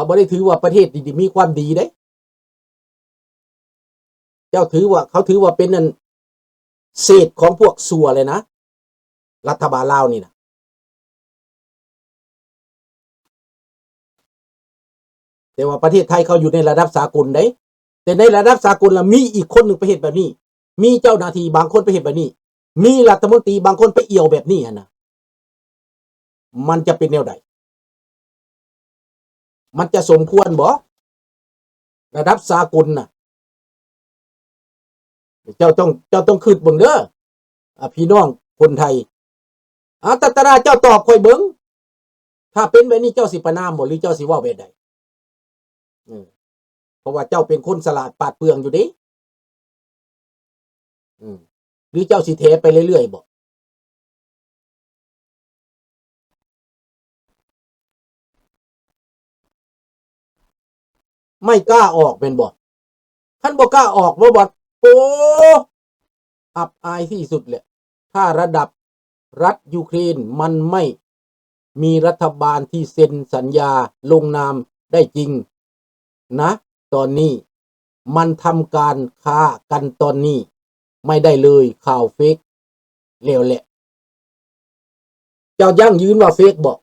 ບໍ່ໄດ້ຖືວ່າປະເທດນີ້ມີຄວາມດີເດ້. ເຈົ້າຖືວ່າ ເຂົາຖືວ່າເປັນອັນເສດຂອງພວກຊົ່ວເລີຍນະ ລັດຖະບານລາວນີ້ນະ. ແຕ່ວ່າປະເທດໄທເຂົາຢູ່ໃນລະດັບສາກົນເດ້ ແຕ່ໃນລະດັບສາກົນລະມີອີກຄົນໜຶ່ງໄປເຮັດແບບນີ້ ມີເຈົ້າໜ້າທີ່ບາງຄົນໄປເຮັດແບບນີ້ ມີລັດຖະມົນຕີບາງຄົນໄປອຽວແບບນີ້ຫັ້ນນະ ມັນຈະເປັນແນວໃດ? ມັນຈະສົມຄວນບໍ່? ລະດັບສາກົນນະ ເຈົ້າຕ້ອງ ເຈົ້າຕ້ອງຄິດເບິ່ງເດີ ອາ ພີ່ນ້ອງຄົນໄທ. ອາ ຕາຕະລາ ເຈົ້າຕອບຂ້ອຍເບິ່ງ ຖ້າເປັນແບບນີ້ເຈົ້າຊິປະນາມບໍ່ ຫຼືເຈົ້າຊິເວົ້າແບບໃດ? ເອີ ເພາະວ່າເຈົ້າເປັນຄົນສະຫຼາດປາດເປືອງຢູ່ເດ້. ອືມ ຫຼືເຈົ້າຊິແຖໄປເລື້ອຍໆບໍ່? ໄມ່ກ້າອອກແມ່ນບໍ່? ຄັນບໍ່ກ້າອອກ ບໍ່ ບໍ່ ໂອ້ ອັບອາຍທີ່ສຸດແຫຼະ. ຖ້າລະດັບລັດຢູເຄຣນມັນໄມ່ມີລັດຖະບານທີ່ເຊັນສັນຍາລົງນາມໄດ້ຈິງນະ ຕອນນີ້ມັນທຳການຂ້າກັນຕອນນີ້ໄມ່ໄດ້ເລີຍ ຂ່າວເຟກແລ້ວແຫຼະ. ເຈົ້າຢັ້ງຢືນວ່າເຟກບໍ່?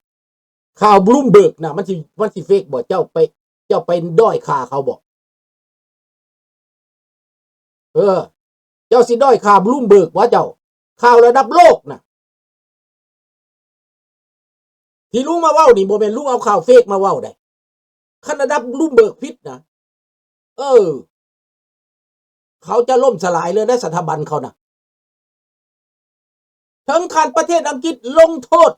ຂ່າວບລູມເບີກນະ ມັນຊິ ມັນຊິເຟກບໍ່? ເຈົ້າໄປ ເຈົ້າໄປດ້ອຍຄ່າເຂົາບໍ່? ເອີ ເຈົ້າຊິດ້ອຍຄ່າບລູມເບີກບໍ່ເຈົ້າ? ຂ່າວລະດັບໂລກນະ ທີ່ລຸງມາເວົ້ານີ້ ບໍ່ແມ່ນລຸງເອົາຂ່າວເຟກມາເວົ້າໃດ. ຄັນລະດັບບລູມເບີກຜິດນະ ເອີ ເຂົາຈະລົ້ມສະຫຼາຍເລີຍໃນສະຖາບັນເຂົານະ. ເຖິງຂັ້ນປະເທດອັງກິດລົງໂທດ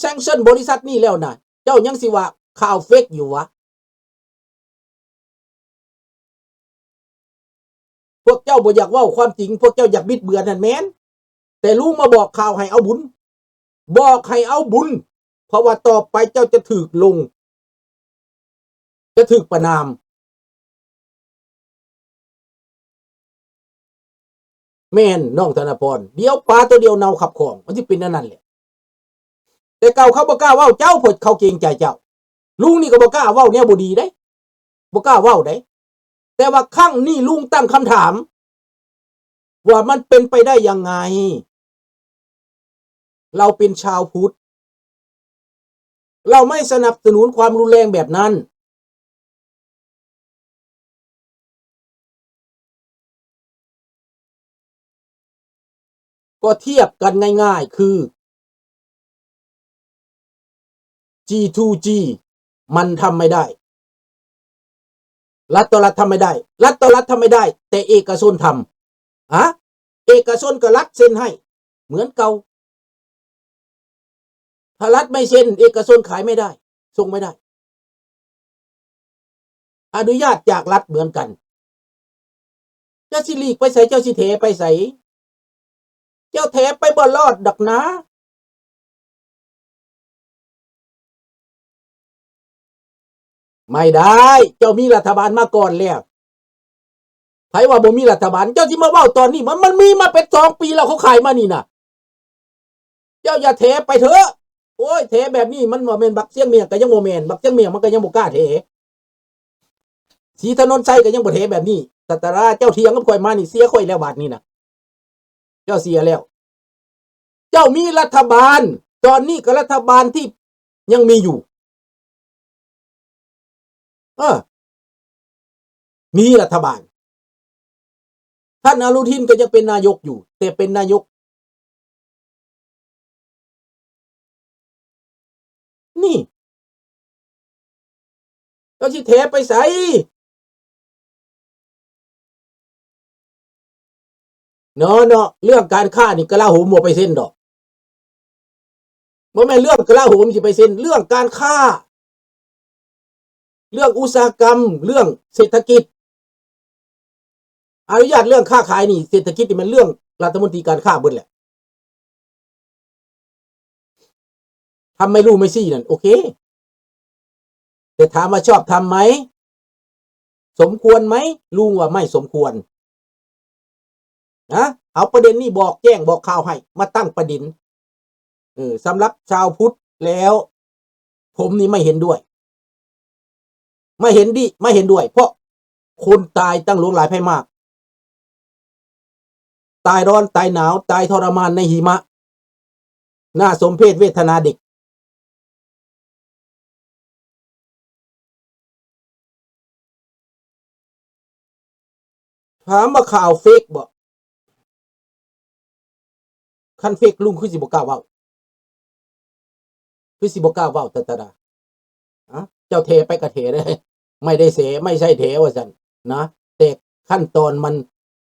sanction ບໍລິສັດນີ້ແລ້ວນະ ເຈົ້າຍັງຊິວ່າຂ່າວເຟກຢູ່ຫວາ? ພວກເຈົ້າບໍ່ຢາກເວົ້າຄວາມຈິງ ພວກເຈົ້າຢາກບິດເບືອນນັ້ນແມ່ນ ແຕ່ລຸງມາບອກຂ່າວໃຫ້ເອົາບຸນ ບອກໃຫ້ເອົາບຸນ ເພາະວ່າຕໍ່ໄປເຈົ້າຈະຖືກລົງ ຈະຖືກປະນາມ. ແມ່ນນ້ອງທະນະພອນ ດຽວປາໂຕດຽວເນົ່າຂັບຂອງ ມັນຊິເປັນອັນນັ້ນແຫຼະ. ແຕ່ເກົ່າເຂົາບໍ່ກ້າເວົ້າເຈົ້າ ເພາະເຂົາເກງໃຈເຈົ້າ. ລຸງນີ້ກໍບໍ່ກ້າເວົ້າແນວບໍ່ດີເດ້ ບໍ່ກ້າເວົ້າເດ້. ແຕ່ວ່າຄັ້ງນີ້ລຸງຕັ້ງຄຳຖາມວ່າມັນເປັນໄປໄດ້ຍັງໄງ? ເຮົາເປັນຊາວພຸດ ເຮົາໄມ່ສະໜັບສະໜູນຄວາມຮຸນແຮງແບບນັ້ນ. ກໍທຽບກັນງ່າຍໆ ຄື ຈີທູຈີ ມັນທຳໄມ່ໄດ້ ລັດຕໍ່ລັດທຳໄມ່ໄດ້ ລັດຕໍ່ລັດທຳໄມ່ໄດ້ ແຕ່ເອກະຊົນທຳ. ຮະ? ເອກະຊົນກໍລັດເຊັນໃຫ້ເໝືອນເກົ່າ. ຖ້າລັດໄມ່ເຊັນ ເອກະຊົນຂາຍໄມ່ໄດ້ ສົ່ງໄມ່ໄດ້. ອະນຸຍາດຈາກລັດເໝືອນກັນ. ເຈົ້າຊິຫຼີກໄປໃສ? ເຈົ້າຊິເຖໄປໃສ? ເຈົ້າເຖໄປບໍ່ລອດດອກນາ. ໄມ່ໄດ້ ເຈົ້າມີລັດຖະບານມາກ່ອນແລ້ວ. ໃຜວ່າບໍ່ມີລັດຖະບານ? ເຈົ້າຊິມາເວົ້າຕອນນີ້ ມັນ ມັນມີມາເປັນສອງປີແລ້ວ ເຂົາຂາຍມານີ້ນະ. ເຈົ້າຢ່າເຖໄປເຖາະ. ໂອ້ຍ ເຖແບບນີ້ມັນບໍ່ແມ່ນບັກຊຽງເມຍກໍຍັງບໍ່ແມ່ນ ບັກຊຽງເມຍມັນກໍຍັງບໍ່ກ້າເຖ. ສີຖະໜົນໄຊກໍຍັງບໍ່ເຖແບບນີ້. ສັດຕະລາ ເຈົ້າຖຽງກັບຂ້ອຍມານີ້ ເສຍຂ້ອຍແລ້ວບາດນີ້ນະ. ເຈົ້າເສຍແລ້ວ. ເຈົ້າມີລັດຖະບານ ຕອນນີ້ກໍລັດຖະບານທີ່ຍັງມີຢູ່. ເອີ ມີລັດຖະບານ. ທ່ານອະນຸທິນກໍຍັງເປັນນາຍົກຢູ່ ແຕ່ເປັນນາຍົກ ນີ້ ເຈົ້າຊິເຖໄປໃສ? ເນາະ ເນາະ ເລື່ອງການຄ້ານີ້ກະລາໂຫມບໍ່ໄປເຊັນດອກ. ບໍ່ແມ່ນເລື່ອງກະລາໂຫມຊິໄປເຊັນ ເລື່ອງການຄ້າ ເລື່ອງອຸດສາຫະກຳ ເລື່ອງເສດຖະກິດ. ອະນຸຍາດເລື່ອງຄ້າຂາຍນີ້ ເສດຖະກິດນີ້ແມ່ນເລື່ອງລັດຖະມົນຕີການຄ້າເບິດແຫຼະ. ທຳໄມ ລູກໄມຊີນັ້ນ ໂອເຄ ແຕ່ຖາມວ່າຊອບທຳໄໝ? ສົມຄວນໄໝ? ລຸງວ່າໄມ່ສົມຄວນນະ. ເອົາປະເດັນນີ້ບອກແຈ້ງບອກຂ່າວໃຫ້ ມາຕັ້ງປະເດັນ. ເອີ ສຳລັບຊາວພຸດແລ້ວ ຜົມນີ້ໄມ່ເຫັນດ້ວຍ. ມາເຫັນດີ ມາເຫັນດ້ວຍ ເພາະຄົນຕາຍຕັ້ງຫຼວງຫຼາຍໄພມາກ ຕາຍຮ້ອນ ຕາຍໜາວ ຕາຍທໍລະມານໃນຫິມະ ໜ້າສົມເພດເວທະນາເດັກ. ຖາມວ່າຂ່າວເຟກບໍ່? ຄັນເຟກ ລຸງຄືຊິບໍ່ກ້າເວົ້າ ຄືຊິບໍ່ກ້າເວົ້າ ຕະຕະດາ ອະ ເຈົ້າແຖໄປກະແຖເດີ ໄມ່ໄດ້ແສ ໄມ່ໃຊ່ແຖວ່າຊັ້ນນະ ແຕ່ຂັ້ນຕອນມັນ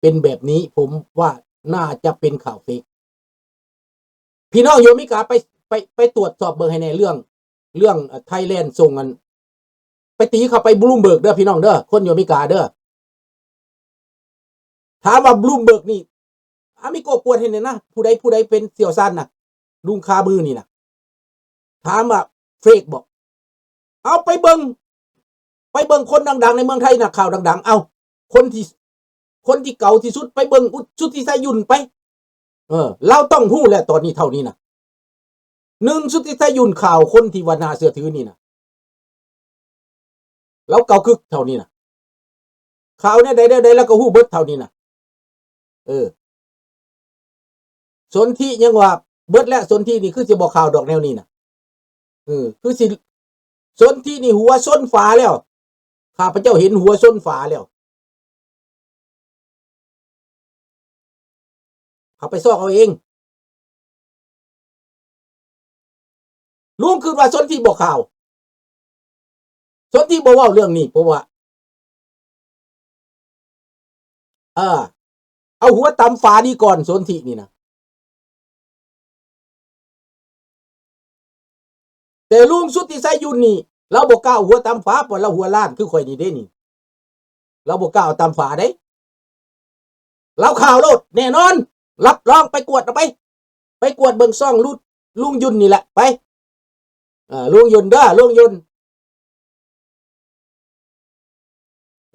ເປັນແບບນີ້ ຜົມວ່າໜ້າຈະເປັນຂ່າວເຟກ. ພີ່ນ້ອງຢູ່ອາເມລິກາໄປ ໄປ ໄປຕວດສອບເບິ່ງໃຫ້ແດ່ ເລື່ອງ ເລື່ອງ ເອີ ໄທແລນສົ່ງອັນ ໄປຕີເຂົ້າໄປ Bloomberg ເດີພີ່ນ້ອງເດີ ຄົນຢູ່ອາເມລິກາເດີ. ຖາມວ່າ Bloomberg ນີ້ ອາມິໂກກວດໃຫ້ແດ່ນະ ຜູ້ໃດ ຜູ້ໃດເປັນຊ່ຽວຊານນະ ລຸງຄາມືນີ້ນະ ຖາມວ່າເຟກບໍ່? ເອົາໄປເບິ່ງ ໄປເບິ່ງຄົນດັງໆໃນເມືອງໄທ ນັກຂ່າວດັງໆ ເອົາ ຄົນທີ່ ຄົນທີ່ເກົ່າທີ່ສຸດ ໄປເບິ່ງ ອຸດ ສຸດທິໄຊ ຫຍຸ້ນໄປ ເອີ ລາວຕ້ອງຮູ້ແຫຼະ ຕອນນີ້ເທົ່ານີ້ນະ ໜຶ່ງ ສຸດທິໄຊ ຫຍຸ້ນ ຂ່າວຄົນທີ່ວ່າໜ້າເຊື່ອຖືນີ້ນະ ລາວເກົ່າຄຶກເທົ່ານີ້ນະ ຂ່າວແນວໃດແນວໃດລາວກໍຮູ້ເບິດເທົ່ານີ້ນະ ເອີ ສົນທິຍັງວ່າເບິດແລ້ວ ສົນທິນີ້ຄືຊິບໍ່ຂ່າວດອກແນວນີ້ນະ ເອີ ຄືຊິ ສົນທິນີ້ຫົວຊົນຝາແລ້ວ ຂ້າພະເຈົ້າເຫັນຫົວຊົນຝາແລ້ວ ເຂົ້າໄປຊອກເອົາເອງ ລຸງຄິດວ່າສົນທິບໍ່ຂ່າວ ສົນທິບໍ່ເວົ້າເລື່ອງນີ້ ເພາະວ່າ ເອີ ເອົາຫົວຕຳຝາດີກ່ອນ ສົນທິນີ້ນະ ແຕ່ລຸງສຸດທິໄຊ ຫຍຸ້ນນີ້ ລາວບໍ່ກ້າເອົາຫົວຕຳຝາ ເພາະລາວຫົວລ້ານຄືຂ້ອຍນີ້ເດ້ນີ້ ລາວບໍ່ກ້າເອົາຕຳຝາເດ້ ລາວຂ່າວໂລດ ແນ່ນອນ ຮັບຮອງ ໄປກວດເອົາໄປ ໄປກວດເບິ່ງຊ່ອງລຸງ ລຸງຫຍຸ້ນນີ້ແຫຼະ ໄປ ເອີ ລຸງຫຍຸ້ນເດີ ລຸງຫຍຸ້ນ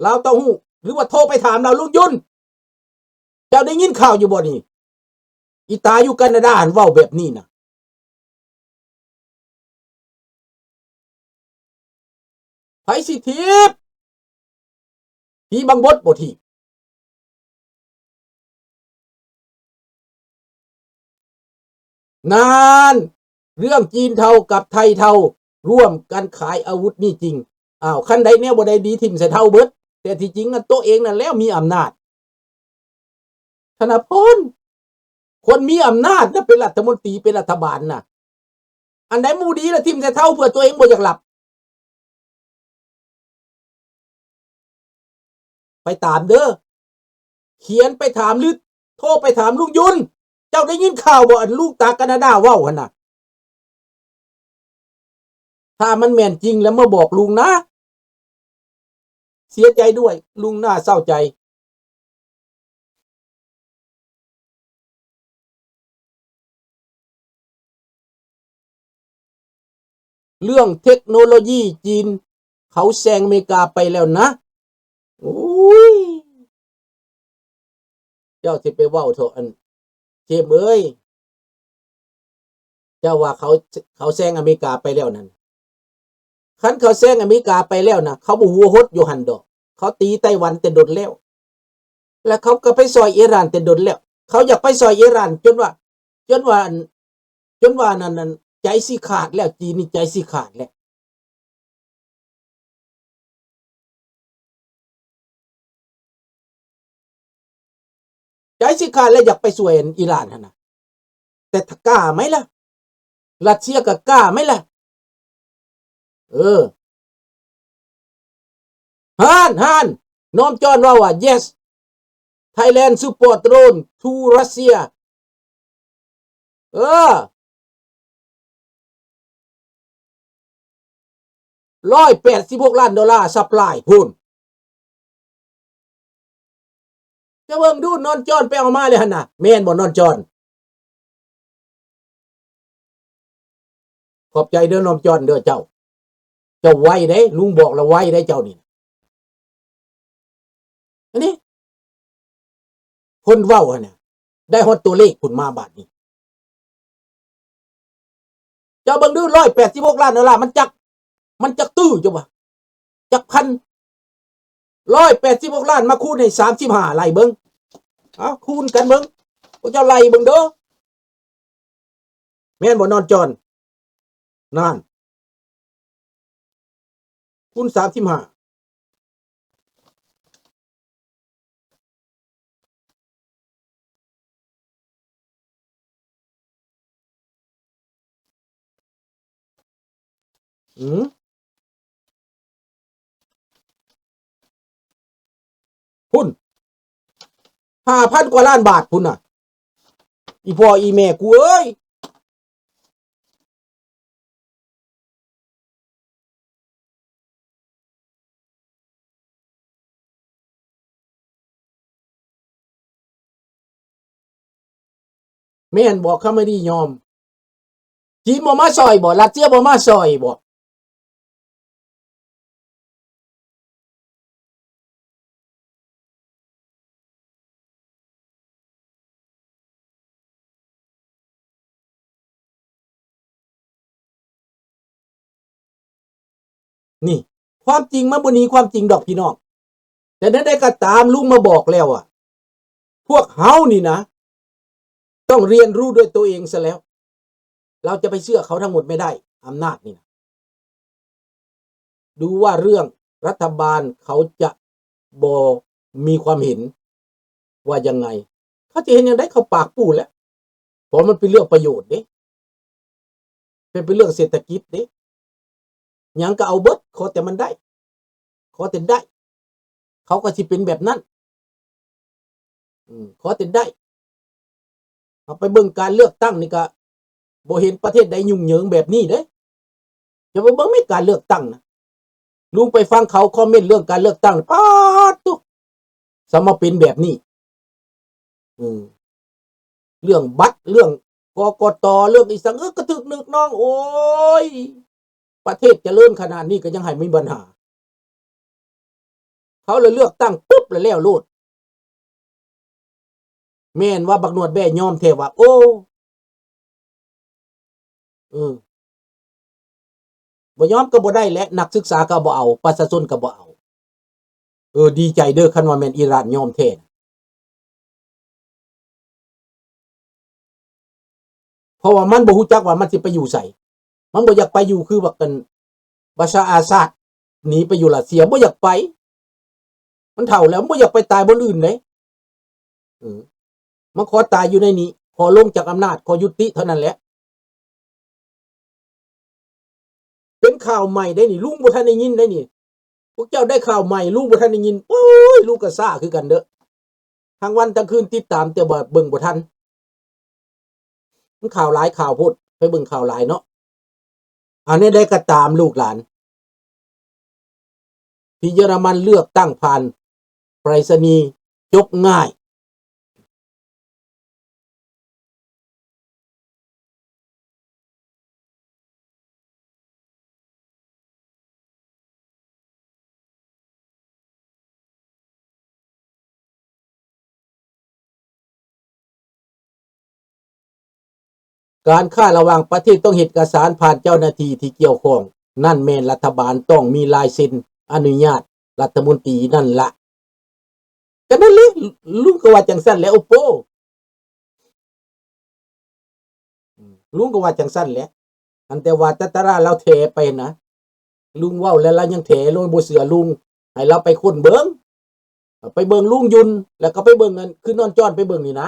ລາວຕ້ອງຮູ້ ຫຼືວ່າໂທໄປຖາມລາວ ລຸງຫຍຸ້ນ ເຈົ້າໄດ້ຍິນຂ່າວຢູ່ບໍ່ນີ້? ອີຕາຢູ່ການາດາຫັ້ນເວົ້າແບບນີ້ນະ ໃຜຊິຖີບ? ຜີບັງບົດບໍ່ຖີບ? ນານ ເລື່ອງຈີນເທົາກັບໄທເທົາຮ່ວມກັນຂາຍອາວຸດນີ້ຈິງ. ອ້າວ ຄັນໃດແນວບໍ່ໄດ້ດີຖິ້ມໃສ່ເທົາເບິດ, ແຕ່ທີ່ຈິງນັ້ນໂຕເອງນັ້ນແຫຼະມີອຳນາດ. ທະນະພົນ ຄົນມີອຳນາດນະ ເປັນລັດຖະມົນຕີ ເປັນລັດຖະບານນະ ອັນໃດບໍ່ດີລະຖິ້ມໃສ່ເທົາ ເພື່ອຕົວເອງບໍ່ຢາກຮັບ. ໄປຕາມເດີ ຂຽນໄປຖາມ ຫຼື ໂທໄປຖາມລຸງຢຸນ. ເຈົ້າໄດ້ຍິນຂ່າວບໍ່ ອັນລຸງຕາກການາດາເວົ້າຫັ້ນນະ? ຖ້າມັນແມ່ນຈິງແລ້ວມາບອກລຸງນະ. ເສຍໃຈດ້ວຍ ລຸງໜ້າເສົ້າໃຈ. ເລື່ອງເທັກໂນໂລຢີຈີນ ເຂົາແຊງອາເມລິກາໄປແລ້ວນະ. ໂອ້ຍ ເຈົ້າຊິໄປເວົ້າເຖາະ ອັນ ເຈມເອີຍ. ເຈົ້າວ່າເຂົາ ເຂົາແຊງອາເມລິກາໄປແລ້ວນັ້ນ. ຄັນເຂົາແຊງອາເມລິກາໄປແລ້ວນະ ເຂົາບໍ່ຫົວຫົດຢູ່ຫັ້ນດອກ. ເຂົາຕີໄຕ້ຫວັນແຕ່ດົນແລ້ວ. ແລ້ວເຂົາກໍໄປຊ່ອຍອີຣານແຕ່ດົນແລ້ວ. ເຂົາຢາກໄປຊ່ອຍອີຣານຈົນວ່າ ຈົນວ່າ ອັນ ຈົນວ່ານັ້ນ ນັ້ນ ໃຈຊິຂາດແລ້ວ. ຈີນນີ້ໃຈຊິຂາດແລ້ວ. ໃຈຊິຂາດແລ້ວ ຢາກໄປຊ່ວຍອີຣານຫັ້ນນະ. ແຕ່ຖ້າກ້າໄໝລະ? ຣັດເຊຍກໍກ້າໄໝລະ? ເອີ ຮານ ຮານ ນ້ອມຈອນເວົ້າວ່າ Yes, Thailand support drone to Russia. ເອີ ຮ້ອຍແປດສິບຫົກລ້ານໂດລາ ຊັບພລາຍພຸ້ນ. ຈະເບິ່ງດູ ນອນຈອນໄປເອົາມາແລ້ວຫັ້ນນະ. ແມ່ນບໍ່ ນອນຈອນ? ຂອບໃຈເດີ ນອນຈອນເດີ ເຈົ້າ. ເຈົ້າໄວເດ້ ລຸງບອກລະໄວເດ້ເຈົ້ານີ້. ອັນນີ້ ຄົນເວົ້າຫັ້ນນະ ໄດ້ຮອດຕົວເລກພຸ້ນມາບາດນີ້. ເຈົ້າເບິ່ງດູ ຮ້ອຍແປດສິບຫົກລ້ານໂດລາ ມັນຈັກ ມັນຈັກຕື້ ເຈົ້າວ່າ? ຈັກພັນ ຮ້ອຍແປດສິບຫົກລ້ານ ມາຄູນໃຫ້ສາມສິບຫ້າ ໄລ່ເບິ່ງ ເອົາ ຄູນກັນເບິ່ງ ພວກເຈົ້າໄລ່ເບິ່ງເດີ້ ແມ່ນບໍ່ ນອນຈອນ? ນັ້ນ ຄູນສາມສິບຫ້າ ອືມ ພຸ້ນ ຫ້າພັນກວ່າລ້ານບາດພຸ້ນນະ ອີ່ພໍ່ອີ່ແມ່ກູເອີຍ. ແມ່ນບໍ່ ຄຳວ່າດີຍອມ? ຈີນບໍ່ມາຊ່ອຍບໍ່? ຣັດເຊຍບໍ່ມາຊ່ອຍບໍ່? ນີ້ ຄວາມຈິງມັນບໍ່ໜີຄວາມຈິງດອກພີ່ນ້ອງ. ແຕ່ແນວໃດກໍຕາມ ລຸງມາບອກແລ້ວວ່າ ພວກເຮົານີ້ນະ ຕ້ອງຮຽນຮູ້ດ້ວຍຕົວເອງຊະແລ້ວ. ເຮົາຈະໄປເຊື່ອເຂົາທັງໝົດໄມ່ໄດ້ ອຳນາດນີ້ນະ. ດູວ່າເລື່ອງລັດຖະບານເຂົາຈະບໍ່ມີຄວາມເຫັນວ່າຍັງໄງ? ເຂົາຈະເຫັນຈັ່ງໃດ? ເຂົາປາກປູ້ແຫຼະ ເພາະມັນເປັນເລື່ອງປະໂຫຍດເດ້. ເປັນ ເປັນເລື່ອງເສດຖະກິດເດ້ ຫຍັງກໍເອົາເບິດ ຂໍແຕ່ມັນໄດ້ ຂໍແຕ່ໄດ້ ເຂົາກໍຊິເປັນແບບນັ້ນ ອືມ ຂໍແຕ່ໄດ້. ເຮົາໄປເບິ່ງການເລືອກຕັ້ງນີ້ກໍບໍ່ເຫັນປະເທດໃດຫຍຸ້ງເຫຍິງແບບນີ້ເດ້. ຈະໄປເບິ່ງແມ່ນການເລືອກຕັ້ງນະ ລຸງໄປຟັງເຂົາຄອມເມັນເລື່ອງການເລືອກຕັ້ງ ປາດໂທ້ ສຳມາເປັນແບບນີ້ ເອີ ເລື່ອງບັດ ເລື່ອງ ກກຕ ເລື່ອງອີ່ສັງ ເອີ ກະຖືກນຶກນ້ອງ ໂອ້ຍ ປະເທດຈະເລີນຂະໜາດນີ້ກໍຍັງໃຫ້ມີບັນຫາ ເຂົາລະເລືອກຕັ້ງປຶບລະແລ້ວໂລດ. ແມ່ນວ່າບັກໜວດແບ້ຍອມແທ້ວ່າ ໂອ້ ເອີ ບໍ່ຍອມກໍບໍ່ໄດ້ແຫຼະ ນັກສຶກສາກໍບໍ່ເອົາ ປະຊາຊົນກໍບໍ່ເອົາ. ເອີ ດີໃຈເດີ້ ຄັນວ່າແມ່ນອີຣານຍອມແທ້ນະ ເພາະວ່າມັນບໍ່ຮູ້ຈັກວ່າມັນຊິໄປຢູ່ໃສ ມັນບໍ່ຢາກໄປຢູ່ຄືບັກ ອັນ ບາຊາອາຊາດ ໜີໄປຢູ່ຣັດເຊຍ ບໍ່ຢາກໄປ ມັນເຖົ້າແລ້ວ ມັນບໍ່ຢາກໄປຕາຍບ່ອນອື່ນເດ້. ເອີ ມາຂໍຕາຍຢູ່ໃນນີ້ ຂໍລົງຈາກອຳນາດ ຂໍຍຸຕິເທົ່ານັ້ນແຫຼະ. ເປັນຂ່າວໃໝ່ໄດ໋ນີ້ ລຸງບໍ່ທັນໄດ້ຍິນໄດ໋ນີ້ ພວກເຈົ້າໄດ້ຂ່າວໃໝ່ ລຸງບໍ່ທັນໄດ້ຍິນ. ໂອ້ຍ ລຸງກໍຊ້າຄືກັນເດີ້ ທັງວັນທັງຄືນຕິດຕາມ ແຕ່ວ່າເບິ່ງບໍ່ທັນ ມັນຂ່າວຫຼາຍຂ່າວໂພດ ໄປເບິ່ງຂ່າວຫຼາຍເນາະ. ອັນໃດກໍຕາມ ລູກຫຼານ ທີ່ເຢຍລະມັນເລືອກຕັ້ງຜ່ານໄປສະນີ ຈົບງ່າຍ. ການຄ້າລະຫວ່າງປະເທດຕ້ອງເຮັດເອກະສານຜ່ານເຈົ້າໜ້າທີ່ທີ່ກ່ຽວຂ້ອງ ນັ້ນແມ່ນລັດຖະບານຕ້ອງມີລາຍເຊັນອະນຸຍາດລັດຖະມົນຕີນັ້ນລະ. ກໍນັ້ນແຫຼະ ລຸງກໍວ່າຈັ່ງຊັ້ນແຫຼະ ໂອໂປ ອືມ ລຸງກໍວ່າຈັ່ງຊັ້ນແຫຼະ. ອັນແຕ່ວ່າຕາຕາລາລາວແຖໄປນະ ລຸງເວົ້າແລ້ວລາວຍັງແຖ ລຸງບໍ່ເຊື່ອລຸງ ໃຫ້ລາວໄປຄົ້ນເບິ່ງ ໄປເບິ່ງລຸງຢຸນ ແລ້ວກໍໄປເບິ່ງ ອັນ ຄືນອນຈ້ອນໄປເບິ່ງນີ້ນະ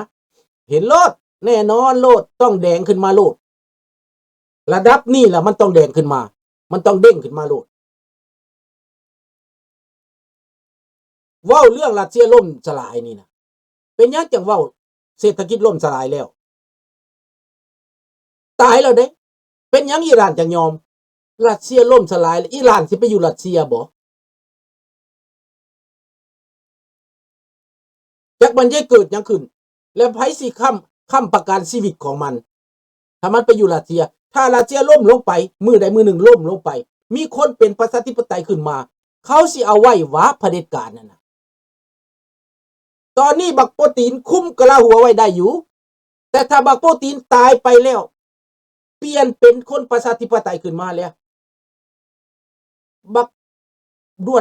ເຫັນໂລດ ແນ່ນອນໂລດ ຕ້ອງແດງຂຶ້ນມາໂລດ. ລະດັບນີ້ລະມັນຕ້ອງແດງຂຶ້ນມາ ມັນຕ້ອງເດັ່ງຂຶ້ນມາໂລດ. ເວົ້າເລື່ອງຣັດເຊຍລົ້ມສະຫຼາຍນີ້ນະ ເປັນຫຍັງຈັ່ງເວົ້າເສດຖະກິດລົ້ມສະຫຼາຍແລ້ວ? ຕາຍແລ້ວເດ້ ເປັນຫຍັງອີຣານຈັ່ງຍອມ? ຣັດເຊຍລົ້ມສະຫຼາຍ ອີຣານຊິໄປຢູ່ຣັດເຊຍບໍ? ຈັກມັນຈະເກີດຫຍັງຂຶ້ນ ແລະ ໃຜຊິຄ້ຳ ຄ້ຳປະກັນຊີວິດຂອງມັນ ຖ້າມັນໄປຢູ່ຣັດເຊຍ? ຖ້າຣັດເຊຍລົ້ມລົງໄປ ມື້ໃດມື້ໜຶ່ງລົ້ມລົງໄປ ມີຄົນເປັນປະຊາທິປະໄຕຂຶ້ນມາ ເຂົາຊິເອົາໄວ້ຫວາ ຜະເດັດການນັ້ນນະ? ຕອນນີ້ບັກໂປຕີນຄຸມກະລາຫົວໄວ້ໄດ້ຢູ່ ແຕ່ຖ້າບັກໂປຕີນຕາຍໄປແລ້ວ ປ່ຽນເປັນຄົນປະຊາທິປະໄຕຂຶ້ນມາແລ້ວ ບັກ ດ່ວນ